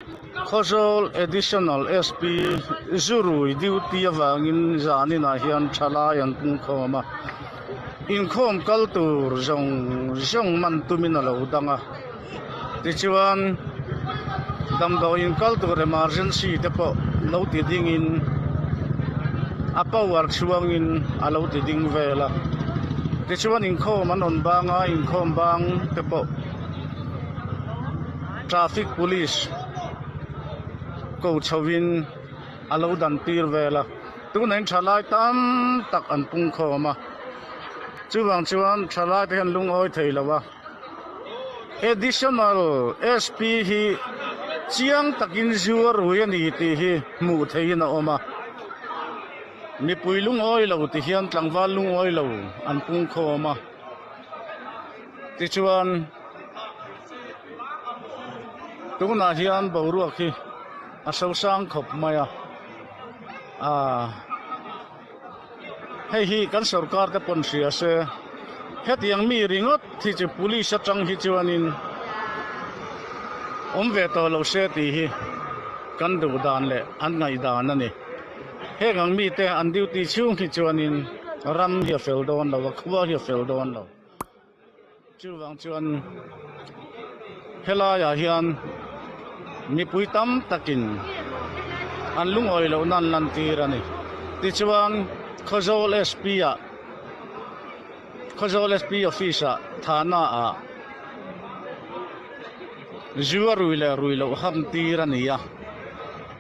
Khawzawl Additional SP Zurui duty avangin zaninah hian thalai an pungkhawm a, inkhawm kal tur zawng zawng man tumin a lo dang a, tichuan damdawiin kal tur emergency te pawh lo ti dingin a power chhuangin a lo ti ding vel a, tichuan inkhawm an rawn bang a, inkhawm bang te pawh. Traffic police ko chho in a lo dan tir vel a tunah hian thalai tam tak an pung khawm a chuvang chuan thalai te hian lungawi thei lo a additional sp hi chiang takin zu a rui a ni tih hi hmuh theihin a awm a mipui lungawi lo ti hian tlangval lungawi lo an pung khawm a tichuan. Tunah hian boruak hi a sosang khawp mai a aaa hei hi kan sorkar te pawn hria se hetiang mi ringawt hi chu police atang hi chuanin awm ve tawh lo se tih hi kan duh dan leh an ngaihdan a ni heng ang mite an duty chhung hi chuanin ram hi a fel dawn lo a khua hi a fel dawn lo. Chuvang chuan helaiah hian mipui tam takin an lungawi lohna an lantir a ni. Tichuan Khawzawl SP ah Khawzawl SP office ah Thana ah zu a rui leh rui loh ham tir a ni a,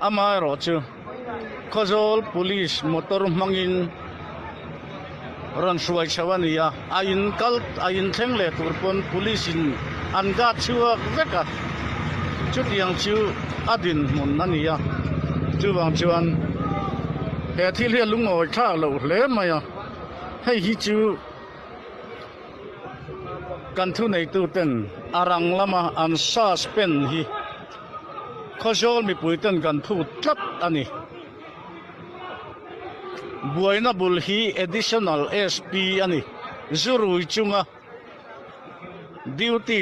amaherawh chu Khawzawl Police motor hmangin rawn hruai chho a ni a, a in kal a in thleng leh tur pawn police in an guard chhuak vek a, chutiang chu a dinhmun a ni a, chuvang chuan he thil hi a lungawi thlak loh hle mai a, hei hi chu kan thuneitu ten a rang lama an suspend hi Khawzawl mipui ten kan phut tlat a ni. Buaina bul hi Additional SP a ni. Zurui chunga duty.